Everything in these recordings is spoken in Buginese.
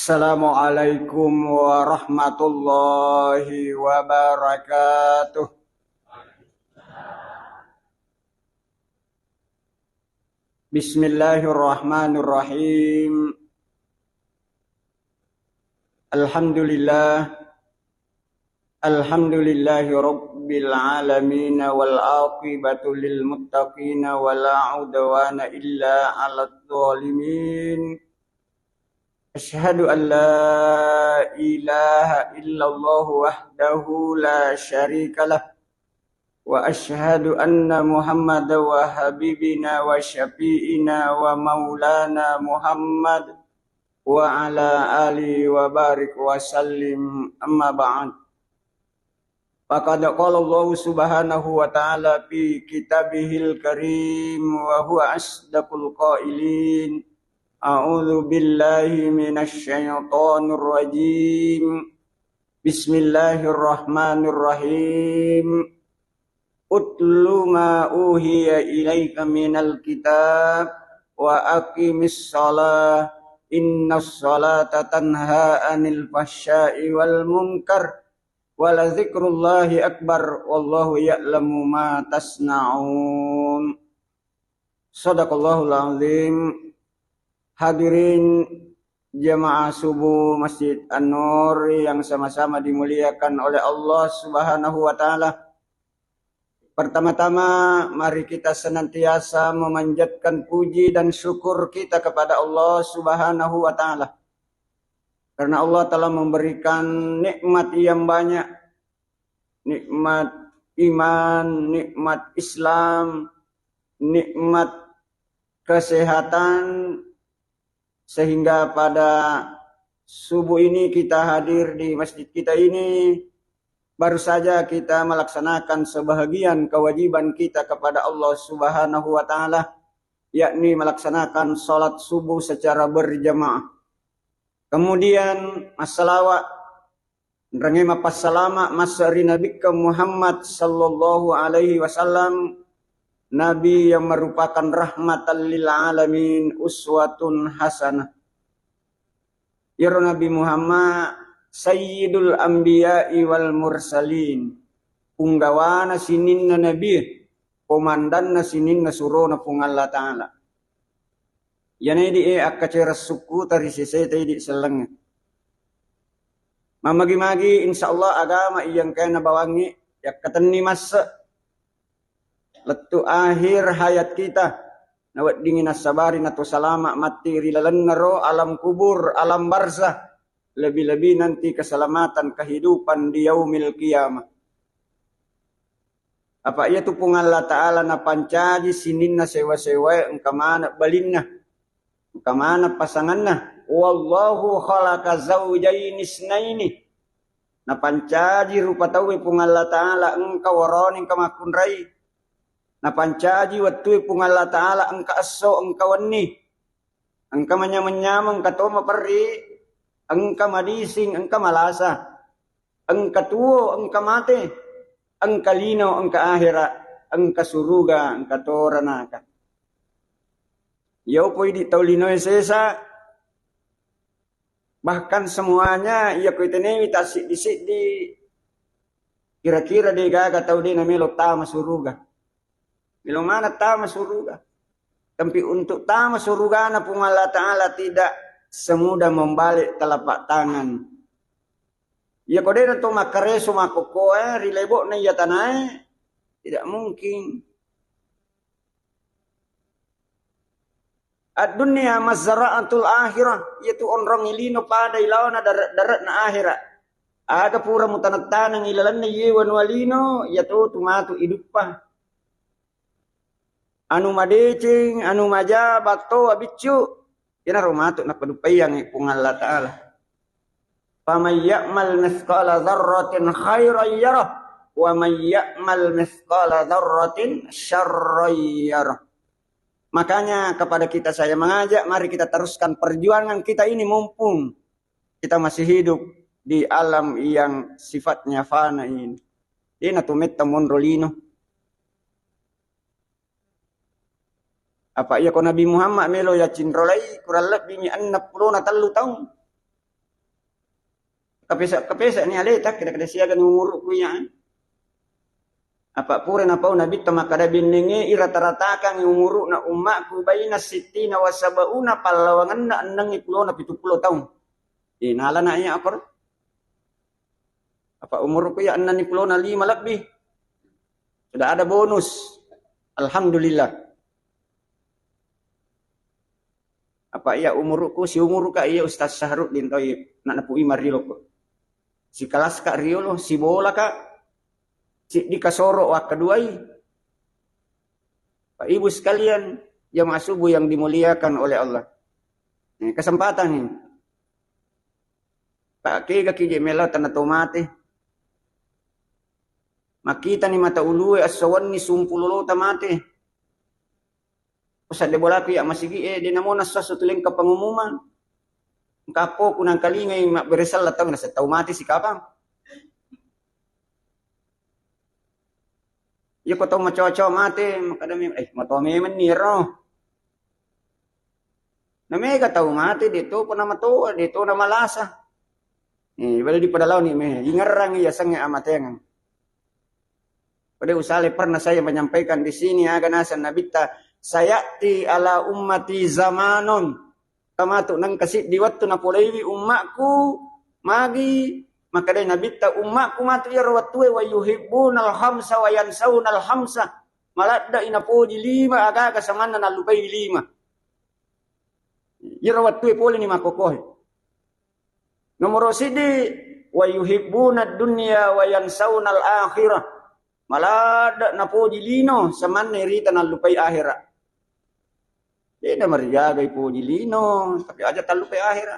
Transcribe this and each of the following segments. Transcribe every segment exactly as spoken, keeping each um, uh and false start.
Assalamualaikum warahmatullahi wabarakatuh. Bismillahirrahmanirrahim. Alhamdulillah. Alhamdulillahi rabbil alamin, wal aqibatu lil muttaqin, wa la udwana illa 'alal zalimin. Asyhadu an la ilaha illallah wahdahu la syarikalah, wa asyhadu anna Muhammadan wa habibina wa syafi'ina wa maulana Muhammad wa ala alihi wa barik wa sallim, amma ba'd. Faqad qala Allahu subhanahu wa ta'ala fi kitabihil karim wa huwa asdaqul qailin. A'udzu billahi minasy syaithanir rajim. Bismillahirrahmanirrahim. Utlu ma uhiya ilaika minal kitab wa aqimis shalah, innas shalata tanha 'anil fahsya'i wal munkar, wa la dzikrullahi akbar, wallahu ya'lamu ma tasna'un. Sadaqallahul azim. Hadirin jamaah subuh Masjid An-Nur yang sama-sama dimuliakan oleh Allah Subhanahu wa Ta'ala. Pertama-tama, mari kita senantiasa memanjatkan puji dan syukur kita kepada Allah Subhanahu wa Ta'ala. Karena Allah telah memberikan nikmat yang banyak, nikmat iman, nikmat Islam, nikmat kesehatan, sehingga pada subuh ini kita hadir di masjid kita ini, baru saja kita melaksanakan sebahagian kewajiban kita kepada Allah Subhanahu wa Ta'ala, yakni melaksanakan salat subuh secara berjamaah. Kemudian, massalawa, nrengnge mappassalama massa ri Nabikka Muhammad sallallahu alaihi wasallam, Nabi yang merupakan rahmatan lil alamin, uswatun hasanah. Iyaro Nabi Muhammad sayyidul anbiya'i wal mursalin, punggawana sininna nabi, komandanna sininna surona Puang Allah Ta'ala. Iyana idi e akkacera sukkuta ri seseta idi sellengnge. Mammagi-magi, insya Allah, agama iya engkae nabawangngi yakkatenni masse lettu akhir hayat kita, naweddingi nassabari nato salama matti ri lalenna ro alam kubur, alam barzah, lebih-lebih nanti keselamatan kehidupan di yaumil qiyamah. Apa iyatu Puang Allah Ta'ala napancaji sininna sewa-sewae engka maneng balinna, engka maneng pasanganna. Wallahu khalaqa zaujaini isnaini. Napancaji rupa tauwe Puang Allah Ta'ala engka waroni engka makkunrai. Napancaji wettue Puang Allah Ta'ala engka esso engka wenni. Engka manyameng-nyameng, engka to maperri, engka madising, engka malasa, engka tuo, engka mate, engka lino, engka ahera, engka suruga, engka to ranaka. Iyau poi di tau linoe sesa, bahkan semuanya iya ko itenewi tassiddi-siddi, kira-kira de gaga tau de namelo tama suruga. Melo maneng tama suruga. Tapi untuk tama surugana Puang Allah Ta'ala tidak semudah membalik telapak tangan. Iya ko de nato makkareso makkokkoe ri lebo'na iya tanae, tidak mungkin. Ad-dunya mazra'atul akhirah, iyatu onrong ilino pada ilaona dare-, dare'na akhirah. Aga pura mutaneng-taneng ilalenna iye wanua lino, iyatu tu matu iduppa. Anu madeceng, anu maja, battowa, biccu, iyanaro matu napaduppaiyangngi Puang Allah Ta'ala. Faman ya'mal mithqala dzarratin khairan yarah, wa man ya'mal mithqala dzarratin syarran yarah. Makanya kepada kita saya mengajak, mari kita teruskan perjuangan kita ini mumpung kita masih hidup di alam yang sifatnya fana ini. De nato metta monro lino. Apa iya ko Nabi Muhammad melo yacinrolai kurang lebbi mi enneng pulona tellu taung. Kapesa-kapesa ni aleta, kira-kira siaga ni umuru'ku iya. Apa pura napau Nabitta makkada, bennengnge irata-ratakangngi umuru'na ummaku baina sittina wa sabauna, pallawangenna ennengngi pulona pitu pulo taung. Eh, nalana iya akor. Apa umuru'ku iya ennengngi pulona lima lebbi. Sudah ada bonus. Alhamdulillah. Apa iya umuru'ku, siumuruka iya Ustaz Syahruddin Thayyib, nak napu imar riolo ko. Sikalaska riolo, sibolaka, siddi kasoro wakkaduai. Pak Ibu sekalian, jamaah subuh yang dimuliakan oleh Allah. Ini kesempatan ini. Pak kega kije melo tanah tomate. Makita ni mata ulue, assawanni sumpulolo tamate. Usadde bolaku iya masigi e, de namo nassuassu tuleng ke pengumuman. Engka appoku nangkalingai mabbere sella tau, naseng tau mate sikapang. Iya ko tau macoa-coa mate, makkada memang, eh, matoa memang ni ro. Na mega tau mate, de to ko namatoa, de to namalasa. Eh, bale di pada laoni me, ingerrang iya sengnge amateangeng. Pada usale pernah saya menyampaikan di sini, aga naseng Nabitta, "Sayati ala ummati zamanun." Tamatu nengka siddi wettu napolewi ummakku, magi, makkedai Nabitta, ummakku matu iyaro wettue, wa yuhibbunal khamsa wa yansaunal khamsa. Maladde'i napoji lima, aga-aga samanna nallupai lima. Iyaro wettue pole ni makkokoe. Nomoro siddi, wa yuhibbuna dunya wa yansaunal akhirah. Maladde napoji lino, samanna rita nallupai akhira. De namariaga ipoji lino, tapi aja tallupai akhira.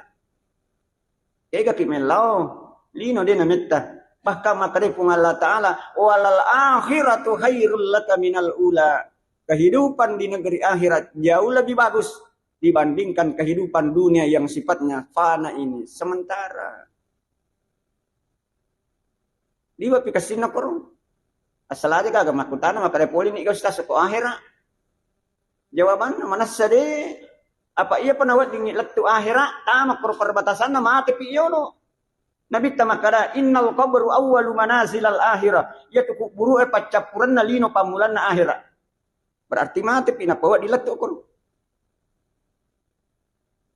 Kega ki mellao, lino de nametta. Bahkan makkeda Puang Allah Ta'ala, "Walal akhiratu khairul laka minal ula." Kehidupan di negeri akhirat jauh lebih bagus dibandingkan kehidupan dunia yang sifatnya fana ini, sementara. Liwe pi kessinna koro. Asal aja gaga makkutana, makkeda pole ni ga ustaz ko akhira. Jawabanna manessa de. Apa iya pa naweddingngi lettu akhira, tama koro perbatasanna, mate pi iyolo. Nabitta makkeda, "Innal qabru awwalu manazilal akhirah." Iyatu kuburu e paccappurenna lino pammulanna akhira. Berarti mate pi nappa wedding lettu koro.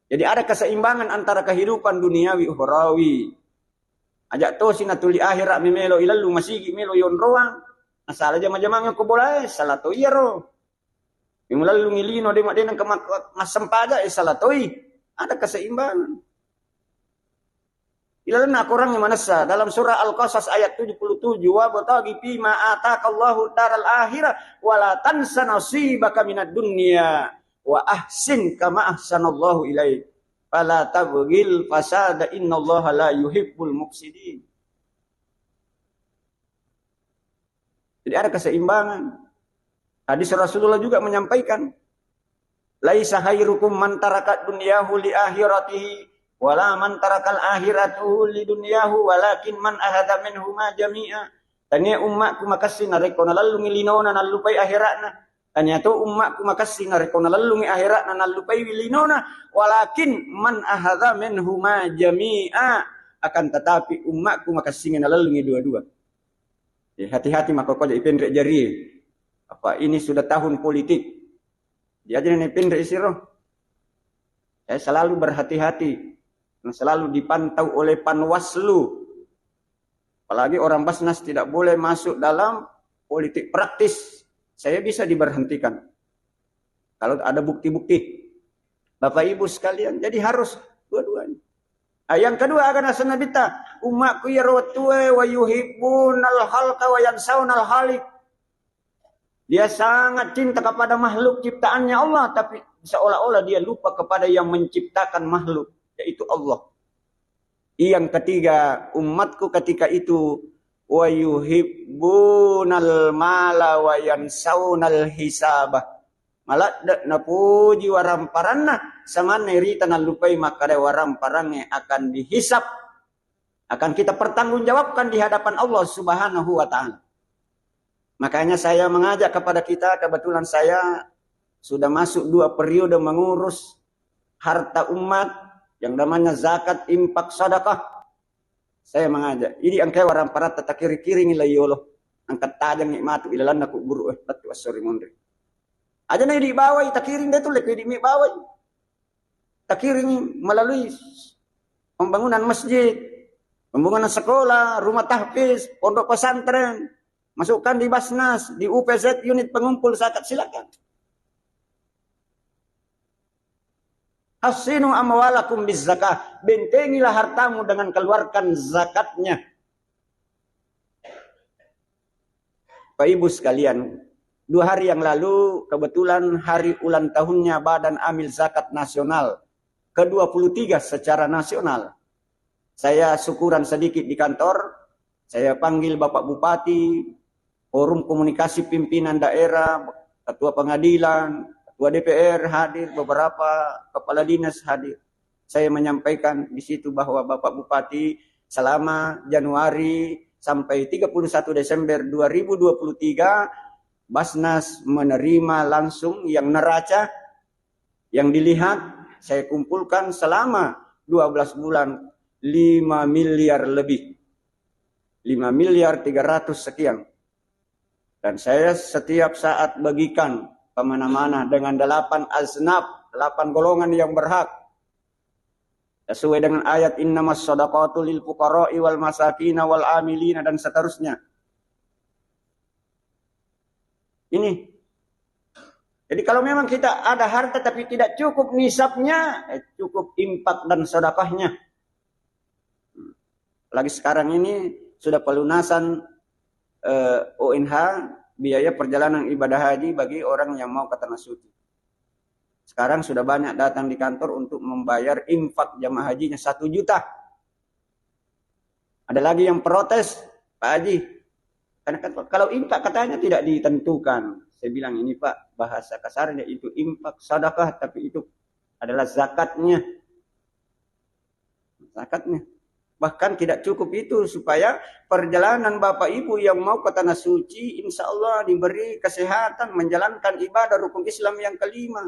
Jadi ada keseimbangan antara kehidupan duniawi ukhrawi. Aja tosi natuli akhira memelo ilallu masigi melo yonroang. Nasala jama-jamang ko bolae, salah to iyaro. Mulallungi lino de maddeneng ke mak-, massempaja, eh, salah toi. Ada keseimbangan. Ilalenna Quran manessa dalam surah Al-Qasas ayat tujuh puluh tujuh, "Wabtaghi fima atakallahu daral akhirah wa la tansa nasibaka minad dunya wa ahsin kama ahsanallahu ilaik. Fala tabghil fasada innallaha la yuhibbul mufsidin." Jadi ada keseimbangan. Hadis Rasulullah juga menyampaikan, "Laisa khairukum man tarakat dunyahu li akhiratihi, wala man tarakal akhiratuhu li dunyahu, walakin man akhadha minhuma jami'a." Tania ummakku makessing narekko nalellungi linona nallupai akhiratna. Tania to ummakku makessing narekko nalellungi akhiratna nallupai linona, walakin man akhadha minhuma jami'a. Akan tetapi ummakku makessingi nalellungi dua-dua. Eh, hati-hati makkokoja ipenre jarie. Apa ini sudah tahun politik. Diajari ni penre isiro. Saya selalu berhati-hati. Dan selalu dipantau oleh Panwaslu. Apalagi orang Basnas tidak boleh masuk dalam politik praktis. Saya bisa diberhentikan. Kalau ada bukti-bukti. Bapak Ibu sekalian, jadi harus dua-duanya. Ah, yang kedua, aga naseng Nabitta, ummakku iyaro wettue, wa yuhibbunal khalqa wa yansaunal khaliq. Dia sangat cinta kepada makhluk ciptaannya Allah, tapi seolah-olah dia lupa kepada yang menciptakan makhluk, yaitu Allah. Yang ketiga, ummatku ketika itu, wa yuhibbunal mala wa yansaunal hisabah. Maladde napoji waramparanna, samanna irita nallupai makkada waramparangnge akan dihisab, akan kita pertanggungjawabkan di hadapan Allah Subhanahu wa Ta'ala. Makanya saya mengajak kepada kita, kebetulan saya sudah masuk dua periode mengurus harta umat yang namanya zakat, infak, sedekah. Saya mengajak, idi engka waramparatta takiri-kiringi laiyolo, angka tajangngi matu ilalanna kuburu, eh, lettu esso ri munri. Aja na idi bawai takiring de tu, lekko idi mi bawai. Takiring melalui pembangunan masjid, pembangunan sekolah, rumah tahfiz, pondok pesantren, masukkan di Basnas, di U P Z, unit pengumpul zakat, silakan. Hassinu amwalakum biz zakah, bentengilah hartamu dengan keluarkan zakatnya. Pak Ibu sekalian, dua hari yang lalu kebetulan hari ulang tahunnya Badan Amil Zakat Nasional ke dua puluh tiga secara nasional. Saya syukuran sedikit di kantor, saya panggil Bapak Bupati, Forum Komunikasi Pimpinan Daerah, Ketua Pengadilan, Ketua D P R hadir, beberapa kepala dinas hadir. Saya menyampaikan di situ bahwa Bapak Bupati selama Januari sampai tiga puluh satu Desember dua ribu dua puluh tiga, Basnas menerima langsung yang neraca, yang dilihat, saya kumpulkan selama dua belas bulan lima miliar lebih. Lima miliar tiga ratus sekian. Dan saya setiap saat bagikan kemana-mana dengan delapan asnaf, delapan golongan yang berhak. Sesuai dengan ayat, "Innamas sadaqatu lil fuqara'i wal masakina wal amilina," dan seterusnya. Ini. Jadi kalau memang kita ada harta tapi tidak cukup nisabnya, eh, cukup infak dan sedekahnya. Lagi sekarang ini sudah pelunasan, eh, O N H, biaya perjalanan ibadah haji bagi orang yang mau ke Tanah Suci. Sekarang sudah banyak datang di kantor untuk membayar infak jamaah hajinya satu juta. Ada lagi yang protes, "Pak Haji, karena kan kalau infak katanya tidak ditentukan." Saya bilang, "Ini, Pak, bahasa kasarnya itu infak, sedekah, tapi itu adalah zakatnya." Zakatnya. Bahkan tidak cukup itu, supaya perjalanan Bapak Ibu yang mau ke Tanah Suci, insya Allah diberi kesehatan menjalankan ibadah rukun Islam yang kelima.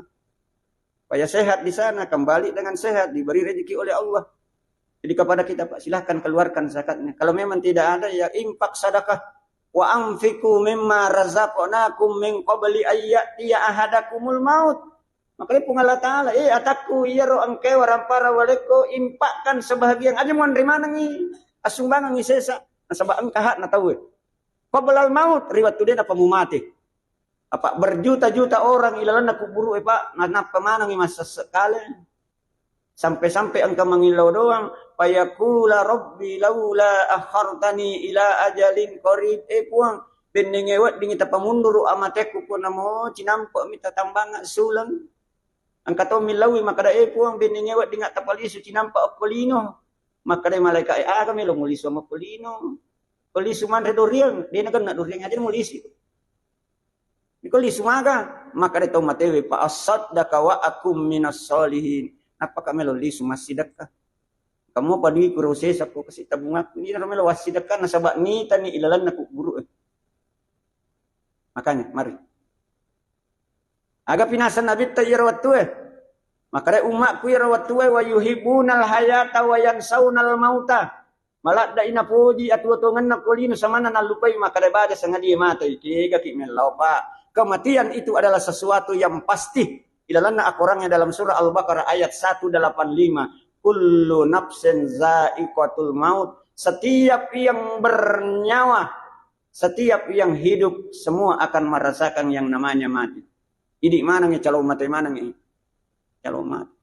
Supaya sehat di sana, kembali dengan sehat, diberi rezeki oleh Allah. Jadi kepada kita, Pak, silahkan keluarkan zakatnya. Kalau memang tidak ada, ya infak sedekah. "Wa anfiqu mimma razaqnakum min qabli ayyatiya ahadakumul maut." Makanya Puang Allah Ta'ala, "Eh, atakku, iyaro engkae warampara walekko, infakkan sebahagian." Aja muanre manengi, assumbangengi sesa. Nasaba engka hakna tauwe. Qablal maut, ri wettu de napa mumate. Apa berjuta-juta orang ilalanna kuburu'e, Pak, nanappa manengi massesse kale. Sampai-sampai engka mangillau doang, "Fayaqula rabbi laula akhartani ila ajalin qarib." Eh, Puang, bennenge weddingi tapamunduru amatekku, ko namo cinampe'mi tatambangnga suleng. Engka to millaui makkada, "Eh, Puang, bennenge weddinga tapalisu cinampe' okko lino." Makkada malaika, "Eh, aga melo mulisu amokko lino? Ko lisu manre doriang, de nagenna doriang aja mulisu." Iko lisu maga, makkada tau matewe, "Fa asaddaqa wa akum minas solihin." Nappaka melo lisu massidekka. Kamu pa dui kuro sesa ko kasi tabungakku. Ini ro melo wassidekka nasaba nitani ilalanna kuburu. Makanya, mari. Aga pinasang Nabitta iyaro wettue? Makkada ummakku iyaro wettue, "Wa yuhibbunal hayata wa yansaunal mauta." Maladde'i napoji atuo-tuongenna ko lino samanna nallupai makkada baja sangadie matei, kegaki mellao, Pak. Kematian itu adalah sesuatu yang pasti. Ilalanna akorangnya dalam surah Al-Baqarah ayat seratus delapan puluh lima, "Kullu nafsin za'iqatul maut." Setiap yang bernyawa, setiap yang hidup, semua akan merasakan yang namanya mati. Idi manengi calon mate manengi. Calon mate.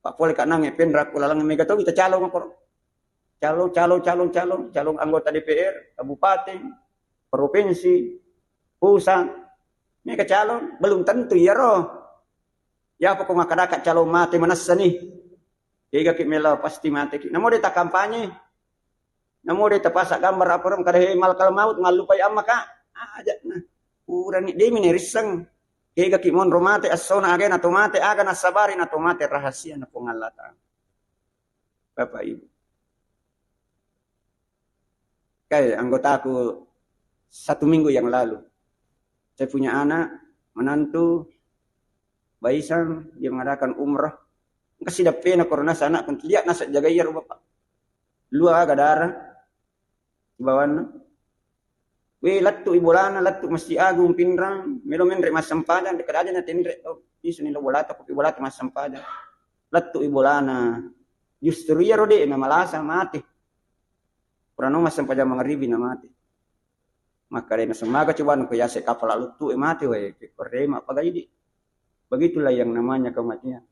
Pak pole ka nange penra ko laleng mega to kita calon ko. Calon, calon, calon, calon, calon anggota D P R, kabupaten, provinsi, pusat. Mega calon, belum tentu iyaro. Ya apa ko makkadaka calon mate manessa ni. Kegaki melo pasti mate ki. Namo de ta kampanye. Namo de tapasa gambar apa ro kada he malakal maut mallupai amma ka. Aja na. Purani demi ne risseng. Kegaki monro mate assona aga na to mate aga nasabari na to mate rahasia na Puang Allah Ta'ala. Bapak Ibu. Kayak anggotaku satu minggu yang lalu. Saya punya anak, menantu, Baisan, dia mengadakan umrah. Engka sidappena korona sana pun lihat nasa jaga iya ro Bapak. Lua aga dara sibawanna. We, lettu i bolana, lettu Masjid Agung Pinrang, melo menre massempajang, dekat aja na tenre. Oh, isuni lo bolata, kopi bolata massempajang. Lettu i bolana. Justru iya rode na malasa mate. Purano massempajang mangaribi na mate. Makkedai naseng maga coba ko yase kapala luttu e mate wae, ke korema pagaidi. Begitulah yang namanya kematian.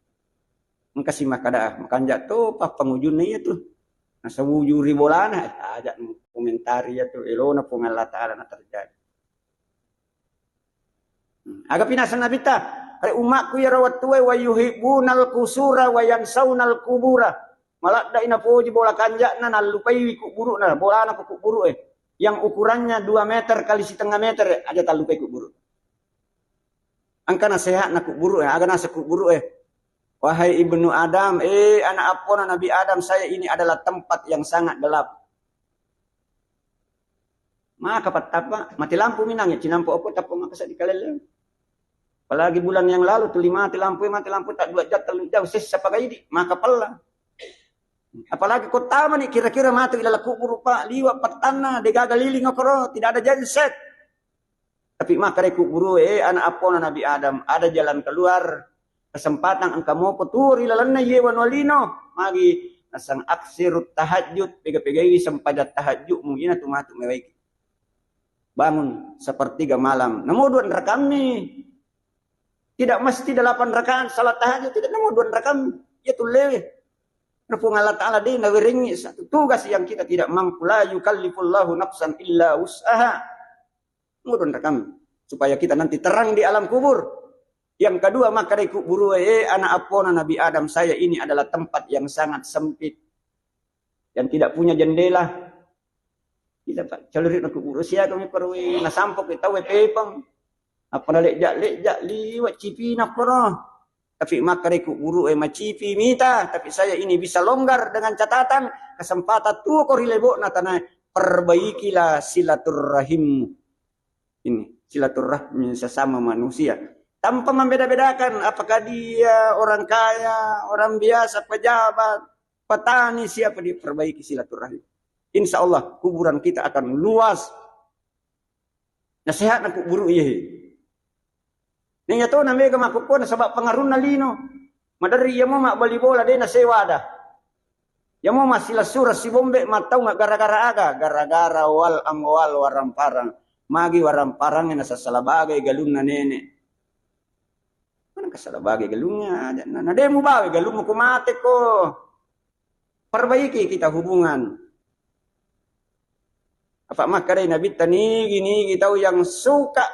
Engka si makkada, makanja to pa pangujunna iya tu. Nasawuju ri bolana, aja komentari iya tu, elona Puang Allah Ta'ala na terjadi. Hmm. Aga pinaseng Nabitta, re umakku iyaro wettue, wa yuhibbunal qusura wa yansaunal qubura. Maladde'i napoji bola kanja'na, nallupaiwi kubburu'na, bolana ko kubburu'e. Yang ukurannya dua meter kali setengah meter, aja tallupai kubburu. Engka nasehatna kubburu'e, aga naseng kubburu'e. Wahai ibnu Adam, eh anak appona Nabi Adam, saya ini adalah tempat yang sangat gelap. Maka pattappa, mati lampu minang ya, cinampu okko tappa maka sa dikalelle. Apalagi bulan yang lalu tuli mati lampu, mati lampu tak dua jam, tellu jam, sessa pagaidi, maka pella. Apalagi kota mani kira-kira mati ilala kuburu pa liwa pattanna, degaga liling okoro, tidak ada genset. Tapi maka dari kuburu, eh anak appona Nabi Adam, ada jalan keluar, kesempatan engka mopo tuo ri lalenna iye wanua lino, magi nasang aksirut tahajud, pega-pegaiwi sempajang tahajudmu, ina tu matu mewaiki. Bangun sepertiga malam, namo dua rakammi. Tidak mesti delapan rakaat salat tahajud, tidak, namo dua rakammi. Ya tullewe. Puang Allah Ta'ala de nawerengi satu tugas yang kita tidak mampu. La yukallifullahu nafsan illa wus'aha. Mudun rekam, supaya kita nanti terang di alam kubur. Yang kedua, maka dari kubur, eh anak appona Nabi Adam, saya ini adalah tempat yang sangat sempit, yang tidak punya jendela. Kita pak caluri na kubur, sia kami perwi nasampo kita we pepeng. Apa na lejak-lejak liwat cipina koro. Tapi maka dari kubur, eh macipi mita, tapi saya ini bisa longgar dengan catatan kesempatan tuo ko ri lebo'na tanah, perbaikilah silaturahimmu. Ini silaturahmi sesama manusia. Tanpa membeda-bedakan apakah dia orang kaya, orang biasa, pejabat, petani, siapa, diperbaiki silaturahim. Insya Allah kuburan kita akan luas. Nasehat na kuburu iye. Neng yato na mega makkukkuana sabab pengaruhna lino. Maderri iya mo mabbali bola de nasewa ada. Iya mo massilassura sibombe mattaunga gara-gara aga? Gara-gara wal amwal, waramparang. Magi waramparangnge nasassala bagai galunna nene. Mana kasala bagai galunna? Aja na, na de mubawe galummu ko mate ko. Perbaiki kita hubungan. Apa makkedai Nabitta, nigi-nigi tau yang suka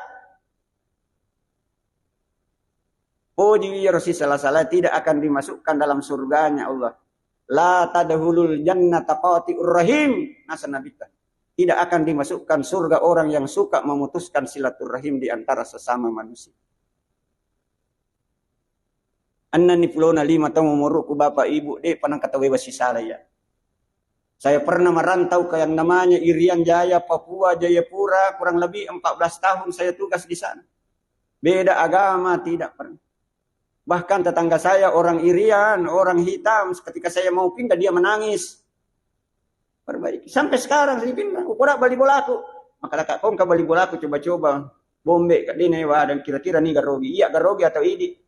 poji iyaro sisala-sala tidak akan dimasukkan dalam surganya Allah. La tadkhulul jannata qati'ur rahim, nasa Nabitta. Tidak akan dimasukkan surga orang yang suka memutuskan silaturahim di antara sesama manusia. Ennenni pulona lima taung umuruku, Bapak Ibu, de' pa nengka tau wessi sala iya. Saya pernah merantau ke yang namanya Irian Jaya, Papua, Jayapura, kurang lebih empat belas tahun saya tugas di sana. Beda agama, tidak pernah. Bahkan tetangga saya orang Irian, orang hitam, ketika saya mau pindah, dia menangis. Perbaiki. Sampai sekarang saya pindah. Ukuda bali bolaku. Maka daka kongka bali bolaku, coba-coba. Bombe ka dene wa dan kira-kira ni garogi. Iya garogi atau idi?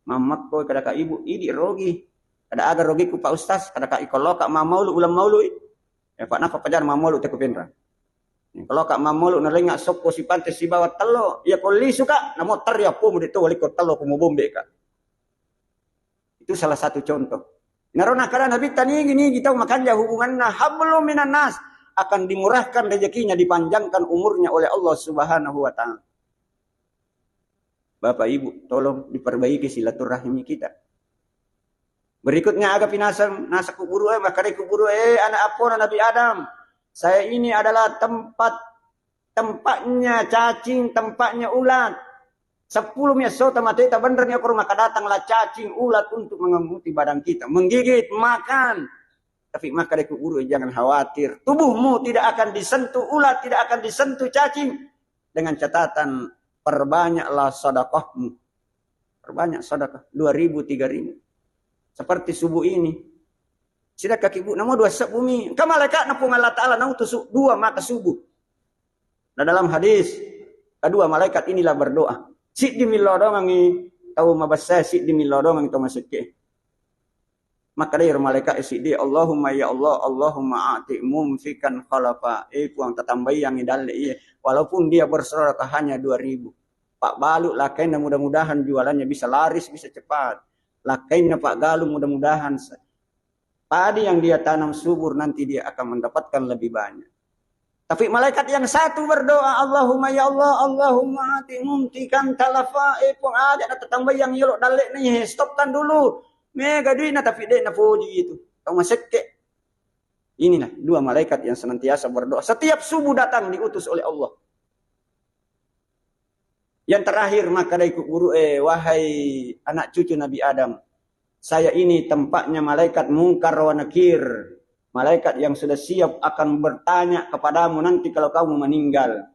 Mamakko, kada ka ibu, idi rogi. Kada aga rogiku Pak Ustaz, kada ka ikoloka mamaulu, ulang maului. Ya Pak, napa pajar mamaulu teku penra. Kalau ka mamaulu nalenga sokko sipante sibawa tello, iya ko lisu ka, namo terri appomu de to waliko tello ko mubombe ka. Itu salah satu contoh. Naro nakkeda Nabitta, nigi-nigi tau makanja hubunganna, hablum minan nas, akan dimurahkan rezekinya, dipanjangkan umurnya oleh Allah Subhanahu wa Ta'ala. Bapak Ibu, tolong diperbaiki silaturahmi kita. Berikutnya, aga pinasang nasa kuburu, eh, makare kuburu, eh, anak apona Nabi Adam. Saya ini adalah tempat, tempatnya cacing, tempatnya ulat. Sepuluh mi esso tamateta benreng okoro maka datanglah cacing ulat untuk mengemuti badan kita, menggigit, makan. Tapi maka dari kuburu, jangan khawatir. Tubuhmu tidak akan disentuh ulat, tidak akan disentuh cacing. Dengan catatan, perbanyaklah sedekahmu. Perbanyak sedekah, dua ribu, tiga ribu. Seperti subuh ini. Sidakkaki, Bu, namo dua sebbu mi. Engka malaikatna Puang Allah Ta'ala nautusu dua maka subuh. Nah, dalam hadis, kedua malaikat inilah berdoa. Siddi millau dongangi tau mabessa, siddi millau dongangi tau masekke. Makkedai ro malaikat siddi, "Allahumma ya Allah, Allahumma a'ti mumfikan khalafa." Eh, Puang, tatambaiangi dalle iye. Walaupun dia bersedekah hanya dua ribu. Pak Balu lakkainna mudah-mudahan jualannya bisa laris, bisa cepat. Lakkainna Pak Galuh mudah-mudahan se-, padi yang dia tanam subur nanti dia akan mendapatkan lebih banyak. Tapi malaikat yang satu berdoa, "Allahumma ya Allah, Allahumma a'ti mumfikan talafa." Eh, Puang, aja na tatambaiang yolo dalle na, eh, stopkan dulu. Mega duitna tapi de' napoji itu. Tau masekke. Inilah dua malaikat yang senantiasa berdoa. Setiap subuh datang diutus oleh Allah. Yang terakhir, makkedai ku guru, eh, wahai anak cucu Nabi Adam, saya ini tempatnya malaikat Mungkar wa Nakir. Malaikat yang sudah siap akan bertanya kepadamu nanti kalau kamu meninggal.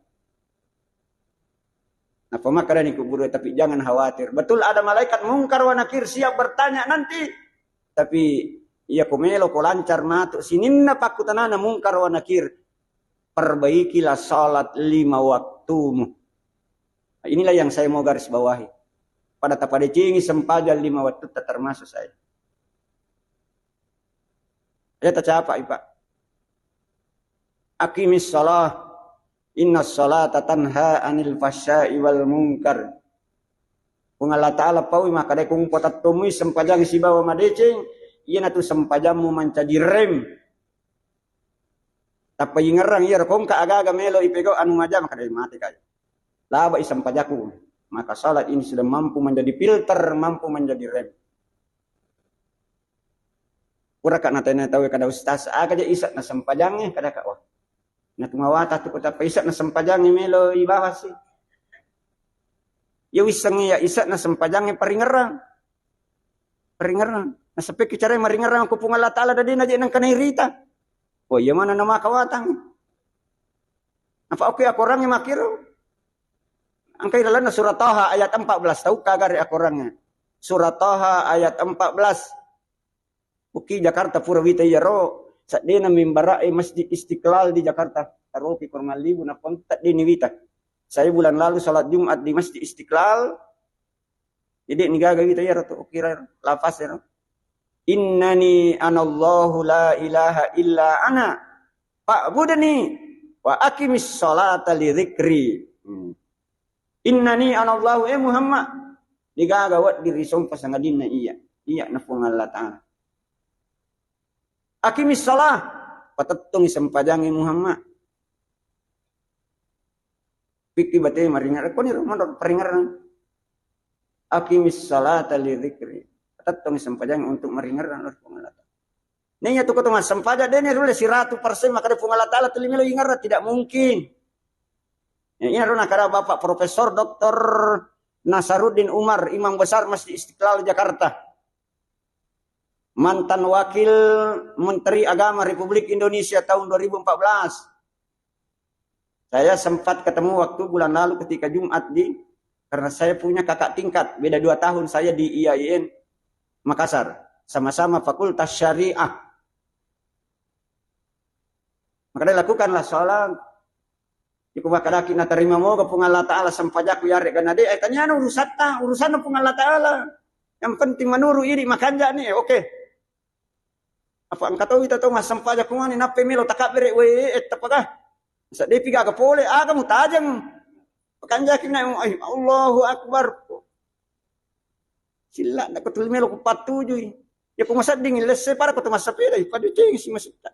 Napa makkedani ku guru, tapi jangan khawatir. Betul ada malaikat Mungkar wa Nakir siap bertanya nanti. Tapi iya ko melo ko lancar matu sininna pakkutanana Mungkar wa Nakir. Perbaikilah salat lima waktumu. Nah, inilah yang saya mau garis bawahi. Pada tapadecengi sempajang lima waktu tak termasuk saya. Aja tacapai, Pak. Aqimis shalah, innas shalata tanha anil fahsya'i wal munkar. Puang Allah Ta'ala paui makkeda, "Kung patettomui sempajang sibawa madeceng, iyanatu sempajammu mancaji rem." Tappa ingerrang iyaro kongka aga-aga melo ipegau anu maja, makkeda, "Mate kai. Labai sempajaku." Maka salat ini sudah mampu menjadi filter, mampu menjadi rem. Puraka natanya tau kada ustaz, aga ja isa na sempajangnge, kada ka, wah. Natumawata tu kota pa isa na sempajangnge melo ibahas sih. Ya wissengnge ya isa na sempajangnge paringerrang. Paringerrang. Naseppeki carai maringerrang ko Puang Allah Ta'ala dadi naje nangka nairita. Oh iya mana nama kawatang. Apa oke akorangnge makkiro. Engkai lalenna surah Taha ayat empat belas, tau kagare akorangnge. Surah Taha ayat empat belas. Uki Jakarta pura wita iyaro, seddena mimbara'e Masjid Istiqlal di Jakarta. Taroki kurang libu nappa tedde ni wita. Saya bulan lalu salat Jumat di Masjid Istiqlal. Jadi ni gaga wita iyaro tu kira lafaz iyaro. "Innani anallahu la ilaha illa ana fa'budni wa aqimis sholata li dzikri." Hmm. "Innani anallahu," eh Muhammad, degaga wedding risompa sangadinna iya. Iya na Puang Allah Ta'ala. "Aqimis shalah," patettongi sempajangnge Muhammad. Pikki bate maringerrang, koni ro monro paringerrang. "Aqimis shalata li dzikri." Patettongi sempajangnge untuk maringerrang lao ri Puang Allah Ta'ala. Naiya tu ko to massempajang, de' ni rulle siratu persen makkeda Puang Allah Ta'ala tuli melo ingerrang, tidak mungkin. Ya, iyaro nakkeda Bapak Profesor Doktor Nasaruddin Umar, Imam Besar Masjid Istiqlal Jakarta. Mantan Wakil Menteri Agama Republik Indonesia tahun dua ribu empat belas. Saya sempat ketemu waktu bulan lalu ketika Jumat di, karena saya punya kakak tingkat, beda dua tahun saya di I A I N Makassar, sama-sama Fakultas Syariah. Makanya lakukanlah sholat. Iko makkedaki natarima moga Puang Allah Ta'ala sempajakku yaregga na de', eh, taniana urusatta, urusanna Puang Allah Ta'ala. Yang penting manuru idi makanja ni, eh, oke. Apa engka tau ita tau massempajang kumani nappai melo takabbere, we, eh, tapaka. Saddepi gaga pole, aga mutajeng. Pakanjaki na, eh, Allahu Akbar. Silla na ko tuli melo ku pattujui. Ya ko masedding lesse pada ko to massapeda, pada ceng si masitta.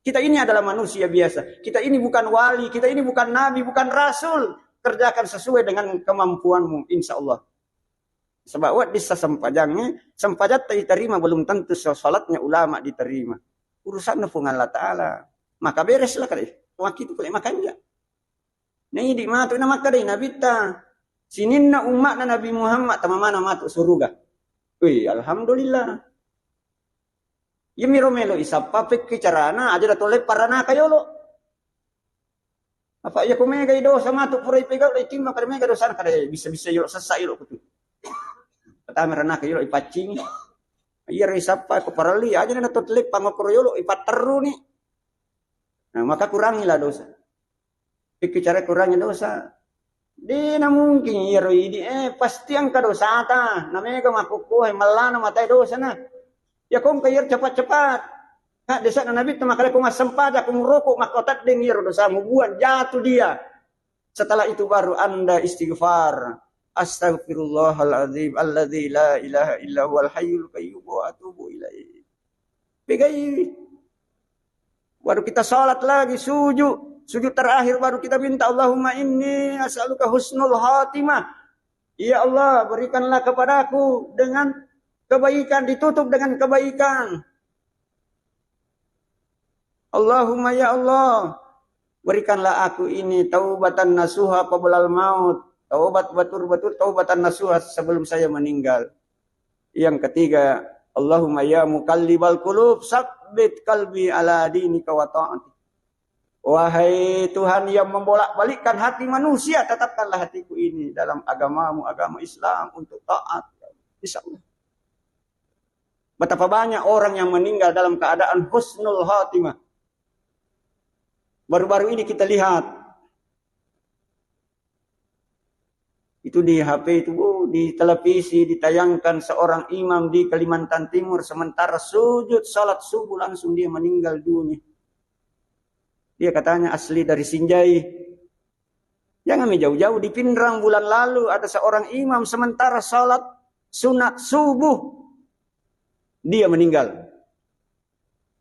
Kita ini adalah manusia biasa. Kita ini bukan wali, kita ini bukan nabi, bukan rasul. Kerjakan sesuai dengan kemampuanmu, insya Allah. Sebab wedding sa sempajangnge, sempajatta diterima belum tentu so-, salatnya ulama diterima. Urusanna Puang Allah Ta'ala. Maka bereslah kali. Waktu itu kali makanja. Naidi matu na makkedai Nabitta. Sininna umma'na Nabi Muhammad tamamana matu suruga. Wih, alhamdulillah. Yemiro melo isappa pekki carana aja da tole paranaka yolo. Apa iya ko mega i dosa matu pura ipegau dai timma kada mega dosana kada bisa-bisa yolo sessa yolo kutu. Pertama ranaka yolo ipaccingi. Iyaro isappa ko parellu, aja na to leppang okkoro yolo, ipatterruni. Nah, maka kurangilah dosa. Pikir cara kurangi dosa. Dena mungkin iyaro idi, eh, pasti engka dosata. Namega makkukkuhe, mellana matae dosana. Ya kongka iyaro cepat-cepat. Haddese'na Nabitta makkeda, ko massempajang, ko muroko, makko teddeng iyaro dosamu, buang, jatuh dia. Setelah itu baru Anda istighfar. Astagfirullahaladzim alladzi la ilaha illa huwal hayyul qayyum wa atubu ilaih. Pegai. Baru kita salat lagi, sujud. Sujud terakhir baru kita minta, "Allahumma inni as'aluka husnul khatimah." Ya Allah, berikanlah kepadaku dengan kebaikan, ditutup dengan kebaikan. Allahumma, ya Allah, berikanlah aku ini taubatan nasuha qablal maut. Taubat betul-betul, taubatan nasuha sebelum saya meninggal. Yang ketiga, Allahumma ya muqallibal qulub, sabbit qalbi ala dinika wa ta'atik. Wahai Tuhan yang membolak-balikkan hati manusia, tetapkanlah hatiku ini dalam agamamu, agama Islam, untuk taat. Insya Allah. Betapa banyak orang yang meninggal dalam keadaan husnul khatimah. Baru-baru ini kita lihat, itu di H P itu, oh, di televisi ditayangkan seorang imam di Kalimantan Timur, sementara sujud salat subuh langsung dia meninggal dunia. Dia katanya asli dari Sinjai. Jangan jauh-jauh, di Pinrang bulan lalu ada seorang imam sementara salat sunat subuh, dia meninggal.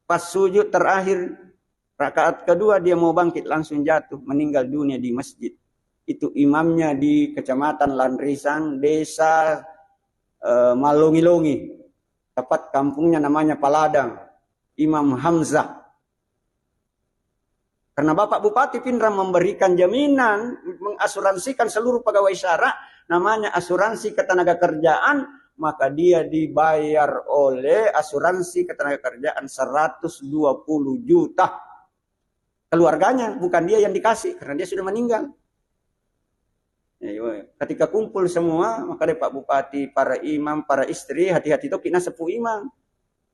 Pas sujud terakhir, rakaat kedua, dia mau bangkit, langsung jatuh, meninggal dunia di masjid. Itu imamnya di Kecamatan Lanrisan, Desa, eh, Malongi-Longi. Tempat kampungnya namanya Paladang. Imam Hamzah. Karena Bapak Bupati Pinrang memberikan jaminan, mengasuransikan seluruh pegawai syara, namanya asuransi ketenaga kerjaan, maka dia dibayar oleh asuransi ketenaga kerjaan seratus dua puluh juta. Keluarganya, bukan dia yang dikasih, karena dia sudah meninggal. Ya, iya. Ketika kumpul semua, maka deh Pak Bupati, para imam, para istri, hati-hati toki naseppu imam.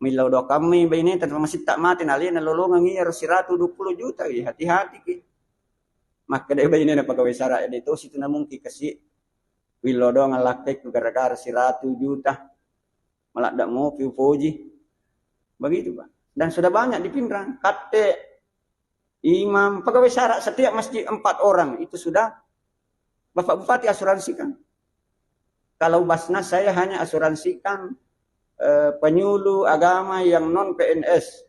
Millau doa kami baine tanpa masih tak mati, nalena lolongang iya siratu dua puluh juta, iya, hati-hati ki. Maka deh baine na pegawai syara, ya, itu situ namungki kasi. Willo doang lakkai ku gara-gara siratu juta. Malah dak mau piu poji. Begitu, Pak. Dan sudah banyak di Pinrang. Katte imam, pegawai syara setiap masjid empat orang, itu sudah Bapak Bupati asuransikan. Kalau Basnas saya hanya asuransikan, eh, penyuluh agama yang non P N S,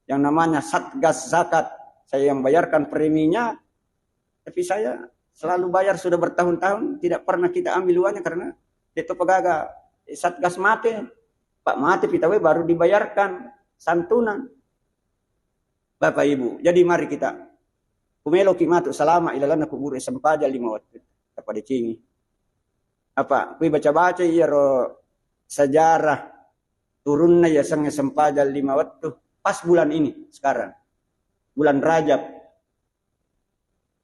yang namanya Satgas Zakat. Saya yang bayarkan preminya, tapi saya selalu bayar sudah bertahun-tahun, tidak pernah kita ambil uangnya karena itu pegaga, eh, Satgas mate, Pak mate pitawe baru dibayarkan santunan. Bapak Ibu, jadi mari kita. Kumeloki matu salama ilalanna kuburu, sempajang lima wettu. Tapadecengi. Apa, kui baca-baca iyaro sejarah turunna yasengnge sempajang lima wettu. Pas bulan ini sekarang. Bulan Rajab.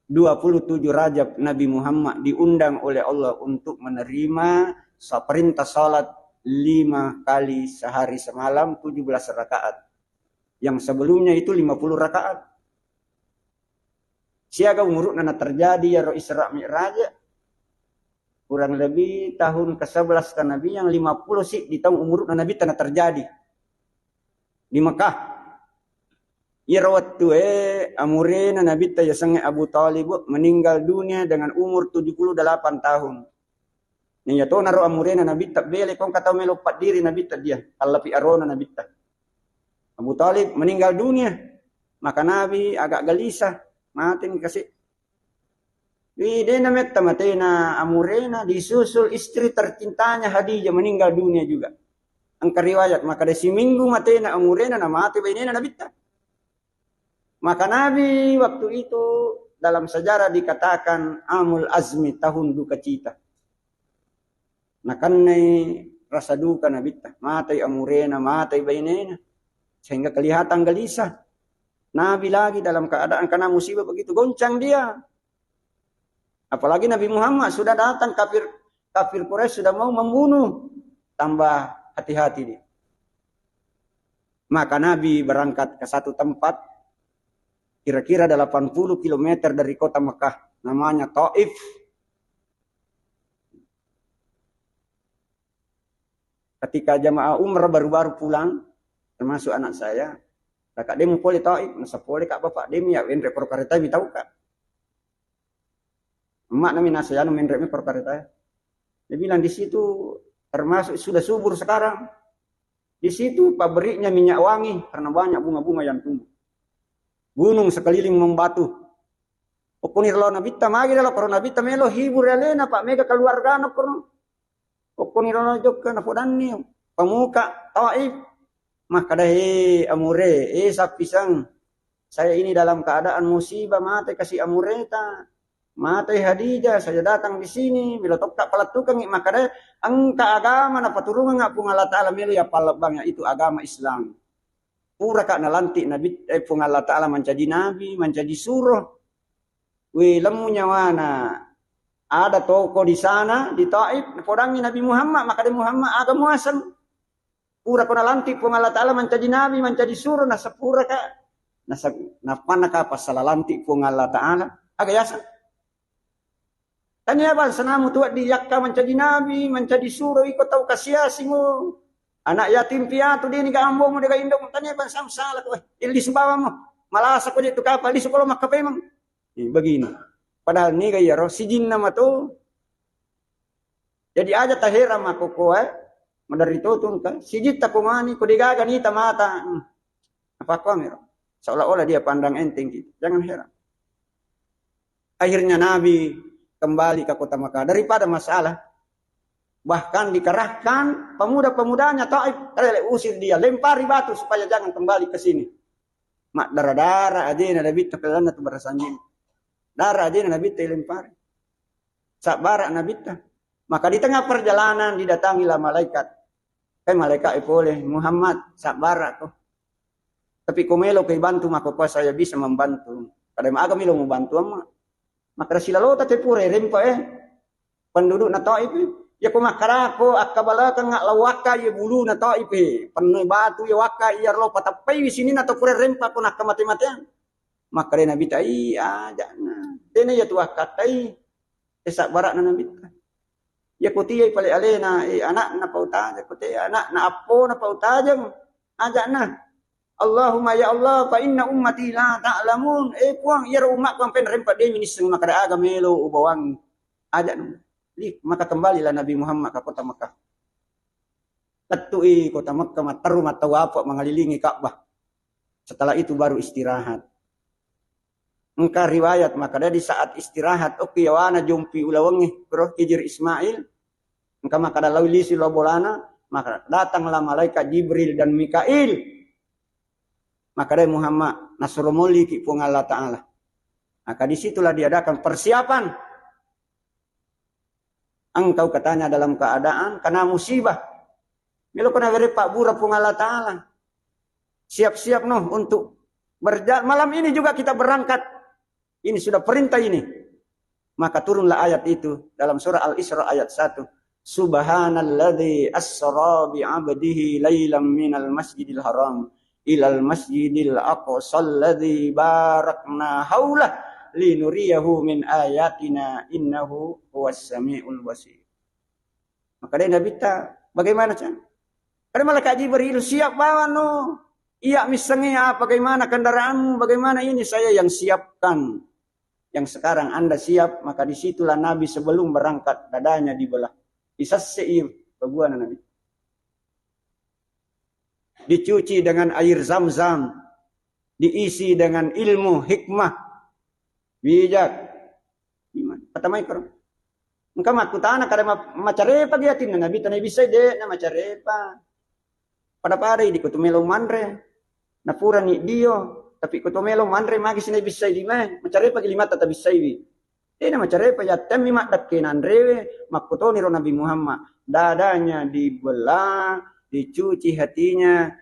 Dua puluh tujuh Rajab, Nabi Muhammad diundang oleh Allah untuk menerima sa-, perintah salat lima kali sehari semalam, tujuh belas rakaat. Yang sebelumnya itu lima puluh rakaat. Siaga umuru'na na terjadi iyaro Isra Mi'raj, kurang lebih tahun ke sebelas kenabian, lima puluh si di tahun umuru'na Nabi tana terjadi di Mekah. Iyaro wettue amurena Nabitta yasengnge Abu Thalib meninggal dunia dengan umur tujuh puluh delapan tahun. Naiyatonaro amurena Nabitta bele kongka tau melo paddiri Nabitta dia, tallapi arona Nabitta. Abu Thalib meninggal dunia. Maka Nabi agak gelisah, mateni kasi. Wi, dena metta matena amurena, disusul istri tercintanya Khadijah meninggal dunia juga. Engka riwayat, maka dari seminggu matena amurena, na mate bainena Nabitta. Maka Nabi waktu itu dalam sejarah dikatakan amul azmi, tahun duka cita. Nakennai rasa duka Nabitta, matai amurena, matai bainena, sehingga kelihatan gelisah. Nabi lagi dalam keadaan kena musibah begitu, goncang dia. Apalagi Nabi Muhammad sudah datang, kafir, kafir Quraisy sudah mau membunuh, tambah hati-hati dia. Maka Nabi berangkat ke satu tempat, kira-kira delapan puluh kilometer dari kota Mekah, namanya Taif. Ketika jamaah umrah baru-baru pulang, termasuk anak saya, "Kakak, demu pole Taif?" "Nasa pole, Kak, Bapak, demu ya, wenre pro kareta mi tau, Kak." Emak nami nasa anu menre mi pro kareta. Dia bilang, "Di situ termasuk sudah subur sekarang. Di situ pabriknya minyak wangi karena banyak bunga-bunga yang tumbuh. Gunung sekeliling membatu." Okkoni ro lao Nabitta, magi ro lao, koro Nabitta melo hibur alena, Pak, mega keluargana koro. Okkoni ro lao jokka napodanni pemuka Taif. Makkada, "He amure, eh sappiseng, saya ini dalam keadaan musibah, mate kasi amureta, mate Hadijah, saya datang di sini, melo tokka palettukengngi." Makkada, "Engka agama napaturungengnga Puang Allah Ta'ala melo ya pallebbang, yaitu agama Islam." Puraka nalantik Nabi, eh, Puang Allah Ta'ala mancaji nabi, mancaji suro. We, lemmu nyawana. Ada toko di sana, di Taif, napodangngi Nabi Muhammad, makkada Muhammad, "Aga muaseng?" Purako nalantik Puang Allah Ta'ala mancaji nabi, mancaji suro, nasapuraka. Nasa-, napannaka passala lantik Puang Allah Ta'ala. Aga yaseng? Tania bangsa namu tu di yakka mancaji nabi, mancaji suro, iko tau kasiasingo. Anak yatim piatu, dini ga ambomu, de ga indomu, tania bangsa salah ko, eh, illi subawammu. Malasa ko je tu kapal, lisu ko lo makkapemeng. Eh, begini. Padahal niga iyaro sijinna mato. Jadi aja taheran makkokkoe, maderri totong ka, sijitta ko mani, ko degaga nita mata. Hmm. Apa ko amiro? Seolah-olah dia pandang enteng kita. Jangan heran. Akhirnya Nabi kembali ke kota Mekah. Daripada masalah, bahkan dikerahkan pemuda-pemudanya Taif, rele usir dia, lempari batu supaya jangan kembali ke sini. Maddara-dara ajena Nabitta, kelanna tu barasanjing. Dara ajena Nabitta ilempari. Sabbara Nabitta. Maka di tengah perjalanan didatangilah malaikat. Eh, malaikat, eh, pole, "Muhammad, sabbara ko. Tapi ko melo ko ibantu, maka ko saya bisa membantu." Kada, "Aga melo mubantu, Amma?" Makkada, "Silalota te pura rempa, eh, pendudukna Taif, eh. Ya ko makkadako akkabalakeng lao wakka iya buluna Taif, eh. Pennoi batu iya wakka iya ro, patappaiwi sininna to pura rempa ko nakka mate-mateang." Makkada Nabitta, "Ih, aja'na. Tena iya tu wakkattai." Eh, sabbara'na Nabitta. Ya ko tiai pale alena, eh, anakna pautajeng, ko te anakna appona pautajeng. Aja'na. "Allahumma ya Allah, fa inna ummati la ta'lamun." Eh, Puang, iyaro ummatku ampe rempa de minisseng makkada aga melo ubawangi. Aja'na. Li, maka kembalilah Nabi Muhammad ke kota Mekah. Tettui kota Mekah, matteru mattawafa mangalilingi Ka'bah. Setelah itu baru istirahat. Engka riwayat makkada di saat istirahat, okki yawana jompi ulawengnge, bro, Hijir Ismail. Engka makkada lao lisu lao bolana, maka datanglah malaikat Jibril dan Mikail. Makkada, "Muhammad, nasuro molliki Puang Allah Ta'ala." Maka disitulah diadakan persiapan. Engkau katanya dalam keadaan kena musibah. Melo kena bere pabbura Puang Allah Ta'ala. Siap-siap noh untuk berja-, malam ini juga kita berangkat. Ini sudah perintah ini. Maka turunlah ayat itu dalam surah Al-Isra ayat satu. "Subhanalladzi asra bi 'abdihi lailam minal masjidil haram ilal masjidil aqsal ladzi barakna haulah linuriyahu min ayatina innahu huwas samiul basir." Maka dé Nabitta, "Bagaimana, Cang?" Ada malaikat Jibril, "Siap bawa no. Iya missengngi apa, bagaimana kendaraanmu, bagaimana ini, saya yang siapkan. Yang sekarang Anda siap." Maka disitulah Nabi sebelum berangkat dadanya dibelah. Disassei pabuana Nabi. Dicuci dengan air zam-zam, diisi dengan ilmu, hikmah, bijak. Iman. Patamai koro. Engka makkutana kada ma-, macarepa gi atinna Nabi, tana ibissai, de' na macarepa. Pada-pada idi ko to melo manre. Napurani dio, tapi ko to melo manre magi sina ibissai limae, macarepa gi limatta tabissaiwi. Dé' namacarépa, yattémmi maddekke nanréwé, makkutoniro Nabi Muhammad. Dadanya dibelah, dicuci hatinya,